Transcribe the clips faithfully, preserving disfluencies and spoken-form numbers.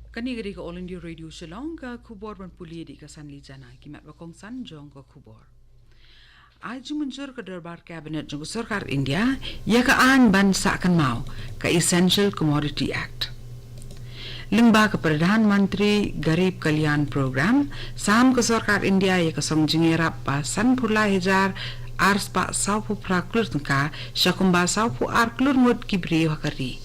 Kane ka dei ka All India Radio Shillong, ka khubor ban pule da ka Sanli Jana. Ki mat ba kongsan jong ka khubor. Ai jingmynjur ka Dorbar Cabinet jong ka Sorkar India ïa ka aiñ ban sah kynmaw ka Essential Commodity Act. Lyngba ka Pradhan Mantri Garib Kalyan Program, sam ka Sorkar India ïa ka song jingïarap ba sanphew lai hajar arspah sawphew phra klur tyngka sha kumba sawphew ar klur ngut ki briew ha ka ri.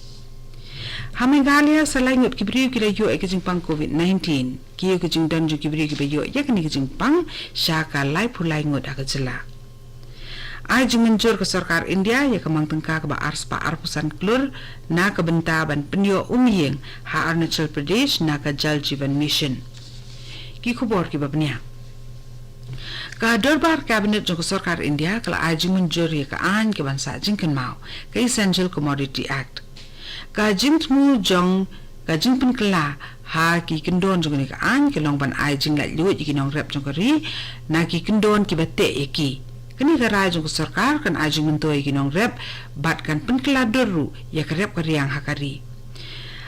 Ha Meghalaya, sa lai ngut ki briew ki la ïoh ïa ka jingpang covid nineteen. Ki ïoh ka jingdon jong ki briew kiba ïoh ïa kane ka jingpang sha ka laiphew lai ngut ha ka jylla. Ai jingmynjur ka Sorkar India ïa ka mang tyngka kaba arspah arphew san klur na ka bynta ban pynïoh umïing ha Arunachal Pradesh na ka Jal Jeevan Mission. Ki khubor kiba bniah. Ka Dorbar Cabinet jong ka Sorkar India ka la ai jingmynjur ïa ka aiñ kaban sah jingkynmaw, ka Essential Commodity Act. Ka jingthmu jong ka jingpynkylla ha ki kyndon jong kane ka aiñ ka long ban ai jinglaitluid ïa ki nongrep jong ka ri na ki kyndon kiba teh ïa ki. Kane ka rai jong ka sorkar kan ai jingmyntoi ïa ki nongrep bad kan pynkylla dur ruh ïa ka rep ka riang ha ka ri.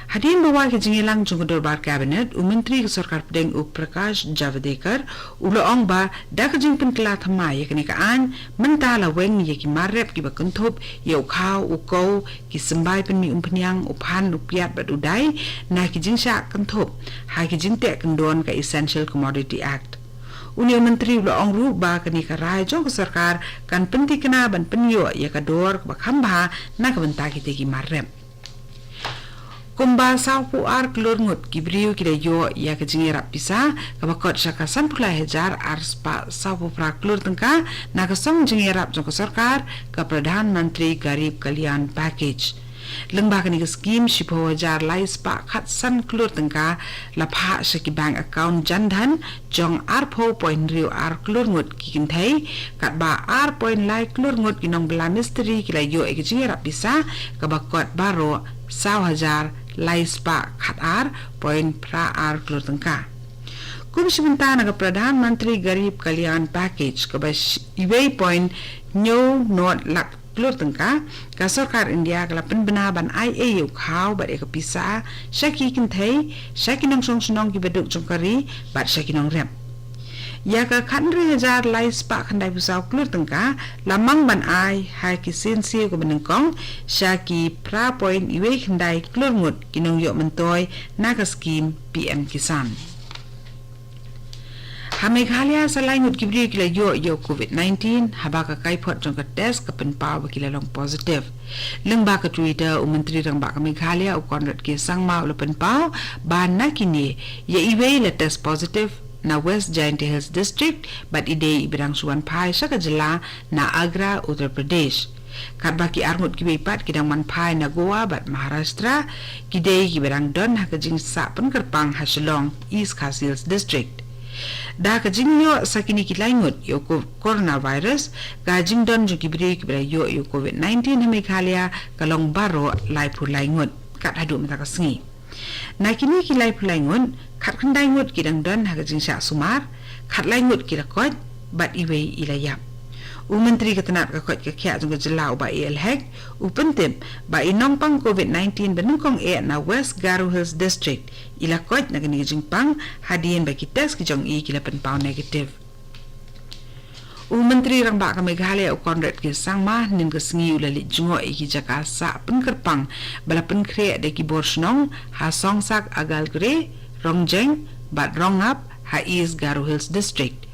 Hadien ba wai ka jingïalang jong ka Dorbar Cabinet, u Myntri ka Sorkar Pdeng u Prakash Javadekar u la ong ba da ka jingpynkylla thymmai ïa kane ka aiñ, mynta la weng ïa ki mar rep kiba kynthup ïa u khaw, u kow, ki symbai pynmih umphniang, u phan, u piat bad u dai na ki jingshah kynthup ha ki jingteh kyndon ka Essential Commodity Act. Une u Myntri u la ong ruh ba kane ka rai jong ka sorkar kan pynthikna ban pynïoh ïa ka dor kaba kham bha na ka bynta kitei ki mar rep. Kumba sawphew ar klur ngut ki briew ki la ïoh ïa ka jingïarap pisa kaba kot sha ka sanphew lai hajar arspah sawphew phra klur tyngka na ka song jingïarap jong ka sorkar, ka Pradhan Mantri Garib Kalyan Package. Lyngba kane ka skim, shiphew hajar lai spah khatsan klur tyngka la phah sha ki bank account Jan Dhan jong arphew point hynriew ar klur ngut ki kynthei, katba ar point lai klur ngut ki nongbylla mistri ki la ïoh ïa ka jingïarap pisa kaba kot baroh saw hajar lai spah khatar point phra ar klur tyngka. Kum shi bynta na ka Pradhan Mantri Garib Kalyan Package kaba sh-, iwei point hynñiew nod lak klur tyngka, ka sorkar India ka la pynbna ban ai ei ïa u khaw bad ïa ka pisa sha ki kynthei, sha ki nongshong shnong kiba duk jong ka ri bad sha ki nongrep. Ïa ka khathynriew hajar lai spah khyndaiphew saw klur tyngka la mang ban ai ha ki sien siew kaba nyngkong sha ki phra point iwei khyndai klur ngut ki nongïoh myntoi na ka skim P M Kisan. Ha Meghalaya, sa lai ngut ki briew ki la ïoh ïa u covid nineteen haba ka kaiphod jong ka test ka pynpaw ba ki la long positive. Lyngba ka Twitter, u Myntri Rangbah ka Meghalaya u Conrad K Sangma u la pynpaw ba na kine, ïa iwei la test positive na West Jaintia Hills District bad i dei iba dang shu wan phai sha ka jylla na Agra, Uttar Pradesh. Katba ki arngut kiwei pat ki dang wan phai na Goa bad Maharashtra, ki dei kiba dang don ha ka jingsah pynkyrpang ha Shillong, East Khasi Hills District. Da ka jingïoh sa kine ki lai ngut ïa u ko-, coronavirus, ka jingdon jong ki briew kiba la ïoh ïa u covid nineteen ha Meghalaya ka long baroh laiphew lai ngut kat haduh mynta ka sngi. Na kine ki laiphew lai ngut, khatkhyndai ngut ki dang don ha ka jingshah sumar, khatlai ngut ki la koit bad iwei i la ïap. U Myntri ka tnat ka koit ka khiah jong ka jylla u Bah A L Hek u pyntip ba i nongpang covid nineteen ba nyngkong eh na West Garo Hills District i la koit na kane ka jingpang hadien ba ki test ki jong i ki la pynpaw negative. U Myntri Rangbah ka Meghalaya u Conrad K Sangma hynnin ka sngi u la leit jngoh ïa ki jaka sah pynkyrpang ba la pynkhreh da ki bor shnong ha Songsak, Agalgre, Rongjeng bad Rongap ha East Garo Hills District.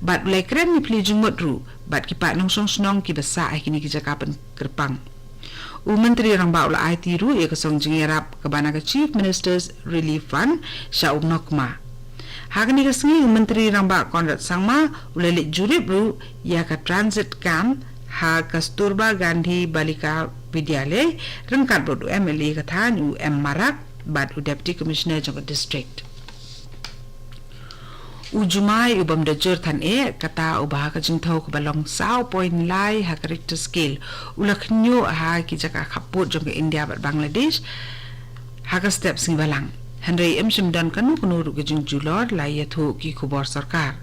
Bad u la ïakren ïaphylliew jingmut ruh bad ki paid nongshong shnong kiba sah ha kine ki jaka pynkyrpang. U Myntri Rangbah u la aiti ruh ïa ka song jingïarap kaba na ka Chief Minister's Relief Fund sha u Nokma. Ha kane ka sngi u Myntri Rangbah Conrad Sangma u la leit jurip ruh ïa ka transit camp ha Kasturba Gandhi Balika Vidyalay ryngkat bad u M L A ka thaiñ u M Marak bad u Deputy Commissioner jong ka district. U jumai u bym da jur than eh, kata uba ha ka jingthew kaba long saw point lai ha ka Richter scale u la khynñiuh ha ki jaka khappud jong ka India bad Bangladesh ha ka step sngi balang. Hynrei ym shym don kano kano ruh ka jingjulor la ïathuh ki khubor sorkar.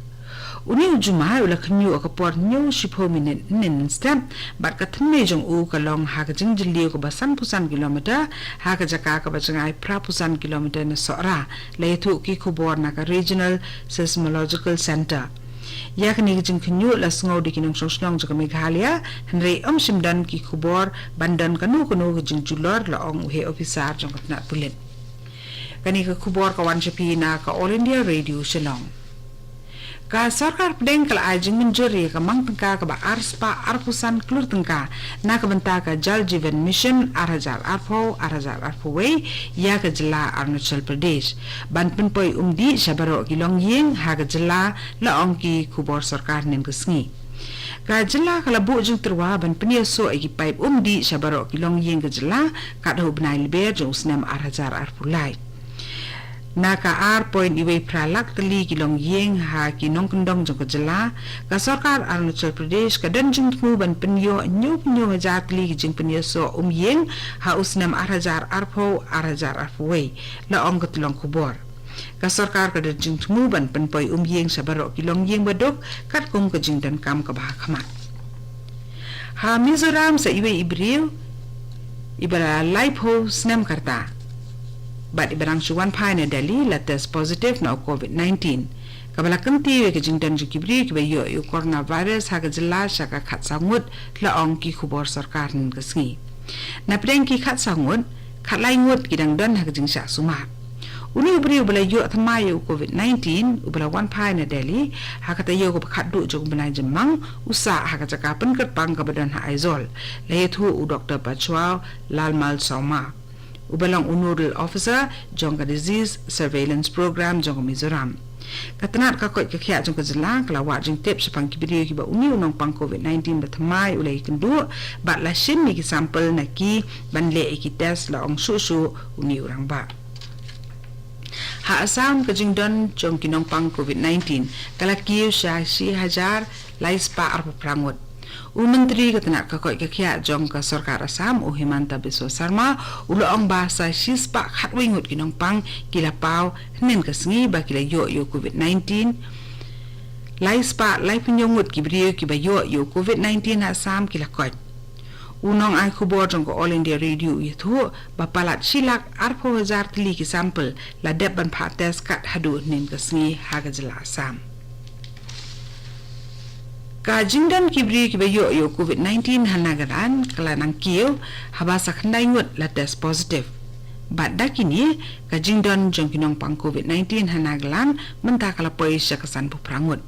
Une u Jumai u la khynñiuh ha ka por hynñiew shiphew minit mynstep, bad ka thymmei jong u ka long ha ka jingjylliew kaba sanphew san kilometer, ha ka jaka kaba jngai phraphew san kilometer na Sohra, la ïathuh ki khubor na ka Regional Seismological Centre. Ïa kane ka jingkhynñiuh la sngew da ki nongshong shnong jong ka Meghalaya, hynrei ym shym don ki khubor ban don kano kano ka jingjulor, la ong u heh ophisar jong ka tnat pulit. Kane ka khubor ka wan sha phi na ka All India Radio Shillong. Ka sorkar pdeng ka la ai jingmynjur ïa ka mang tyngka kaba ar spah arphew san klur tyngka na ka bynta ka Jal Jeevan Mission ar hajar arphew, ar hajar arphew wei, ïa ka jylla Arunachal Pradesh, ban pynpoi umdih sha baroh ki longïing ha ka jylla, la ong ki khubor sorkar hynnin ka sngi. Ka jylla ka la buh jingtyrwa ban pynïasoh ïa ki paip umdih sha baroh ki longïing ka jylla, kat ha u bnai Lber jong u snem ar hajar arphew lai. Na ka ar point wei phra lak tylli ki longïing ha ki nongkyndong jong ka jylla, ka sorkar Arunachal Pradesh ka don jingthmu ban pynïoh hynñiewphew hynñiew hajar tylli ki jingpynïasoh umïing ha u snem ar hajar arphew, ar hajar arphew wei, la ong ka tyllong khubor. Ka sorkar ka don jingthmu ban pynpoi umïing sha baroh ki longïing baduk, katkum ka jingdonkam kaba ha khmat. Ha Mizoram sa iwei i briew iba la laiphew snem ka rta bad iba dang shu wan phai na Delhi la test positive na u covid nineteen, kaba la kyntiew ïa ka jingdon jong ki briew kiba ïoh ïa u coronavirus ha ka jylla sha ka khatsaw ngut, la ong ki khubor sorkar hynnin ka sngi. Na pdeng ki khatsaw ngut, khatlai ngut ki dang don ha ka jingshah sumar. Une u briew uba la ïoh thymmai ïa u covid nineteen, uba la wan phai na Delhi ha ka taïew kaba khatduh jong u bnai Jymmang, u sah ha ka jaka pynkyrpang kaba don ha Aizawl, la ïathuh u Doktor Pachwau Lalmal Sawma, uba long u Nodal Officer jong ka Disease Surveillance Program jong ka Mizoram. Ka tnat ka koit ka khiah jong ka jylla ka la wad jingtip shaphang ki briew kiba une u nongpang covid nineteen ba thymmai u la ïakynduh, bad la shim ïa ki sample na ki ban leh ïa ki test, la ong shuh shuh une u rangbah. Ha Assam, ka jingdon jong ki nongpang covid nineteen ka la kiew sha shi hajar lai spah arphew phra ngut. U Myntri ka tnat ka koit ka khiah jong ka sorkar Assam, u Himanta Biswa Sarma, u la ong ba sa shi spah khatwei ngut ki nongpang ki la paw hynnin ka sngi ba ki la ïoh ïa u covid nineteen. Lai spah laiphew hynñiew ngut ki briew kiba ïoh ïa u covid nineteen ha Assam ki la koit. U nongai khubor jong ka All India Radio u ïathuh ba palat shi lak arphew hajar tylli ki sample la dep ban phah test kat haduh hynnin ka sngi ha ka jylla Assam. Ka jingdon ki briew kiba ïoh ïa u covid nineteen ha Nagaland ka la nang kiew, haba sa khyndai ngut la test positive. Bad da kine, ka jingdon jong ki nongpang covid nineteen ha Nagaland mynta ka la poi sha ka sanphew phra ngut.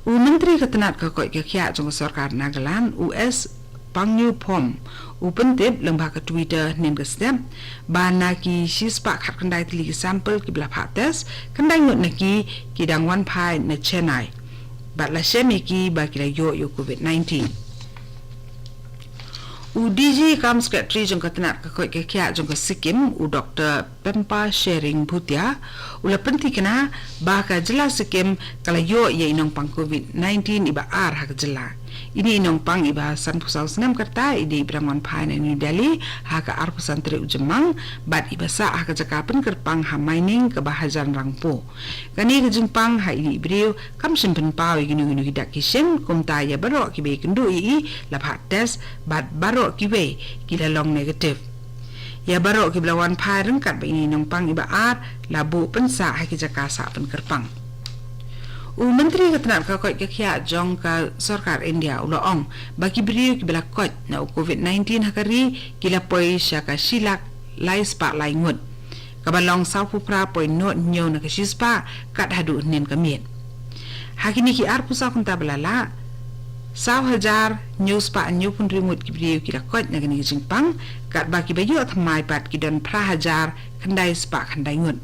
U Myntri ka tnat ka koit ka khiah jong ka sorkar Nagaland, u S Pangyu Phom, u pyntip lyngba ka Twitter hynnin ka step ba na ki shi spah khatkhyndai tylli ki sample kiba la phah test, khyndai ngut na ki ki dang wan phai na Chennai, bad la shem ïa ki ba ki la ïoh ïa u covid nineteen. U D G kam Secretary jong ka tnat ka koit ka khiah jong ka Sikkim, u Doktor Pempa Shering Bhutia, u la pynthikna ba ka jylla Sikkim ka la ïoh ïa i nongpang covid nineteen iba ar ha ka jylla. Ine i nongpang iba sanphew saw snem ka rta, ine iba dang wan phai na New Delhi ha ka arphew san tarik u Jymmang, bad iba sah ha ka jaka pynkyrpang ha Meining kaba hajan Rangpo. Kane ka jingpang ha ine i briew kam shym pynpaw ïa kino kino ki dak ki shin, kumta ïa baroh kiba ïakynduh ïa i la phah test, bad baroh kiwei ki la long negative. Ïa baroh kiba la wan phai ryngkat bad ine i nongpang iba ar la buh pynsah ha ki jaka sah pynkyrpang. U Myntri ka tnat ka koit ka khiah jong ka sorkar India u la ong ba ki briew kiba la koit na u covid nineteen ha ka ri ki la poi sha ka shi lak lai spah lai ngut, kaba long sawphew phra point nod hynñiew na ka shi spah kat haduh hynnin ka miet. Ha kine ki arphew saw kynta ba la lah, saw hajar hynñiew spah hynñiewphew hynriew ngut ki briew ki la koit na kane ka jingpang, katba kiba ïoh thymmai pat ki don phra hajar khyndai spah khyndai ngut,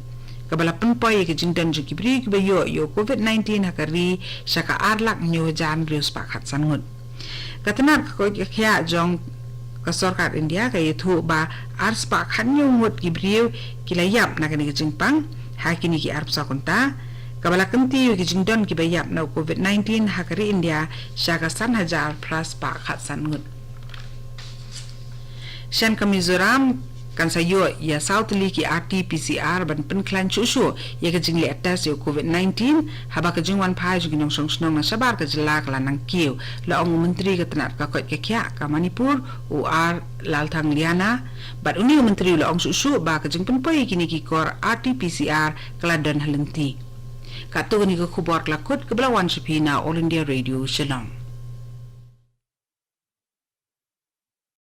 kaba la pynpoi ïa ka jingdon jong ki briew kiba ïoh ïa u covid nineteen ha ka ri sha ka ar lak hynñiew hajar hynriew spah khatsan ngut. Ka tnat ka koit ka khiah jong ka sorkar India ka ïathuh ba ar spah khathynñiew ngut ki briew ki la ïap na kane ka jingpang ha kine ki arphew saw kynta, kaba la kyntiew ïa ki jingdon kiba ïap na u covid nineteen ha ka ri India sha ka san hajar phra spah khatsan ngut. Sha ka Mizoram, Kan sa ïoh ïa saw tylli ki R T-P C R ban pynkhlaiñ shuh shuh ïa ka jingleh test ïa u COVID nineteen, haba ka jingwan phai jong ki nongshong shnong na shabar ka jylla ka la nang kiew, la ong u Myntri ka tnat ka koit ka khiah ka Manipur, u R Lalthangliana, bad une u Myntri u la ong shuh shuh ba ka jingpynpoi ïa kine ki kor R T-P C R ka la don ha lynti. Katto kane ka khubor ka la kut kaba la wan sha phi na All India Radio Shillong.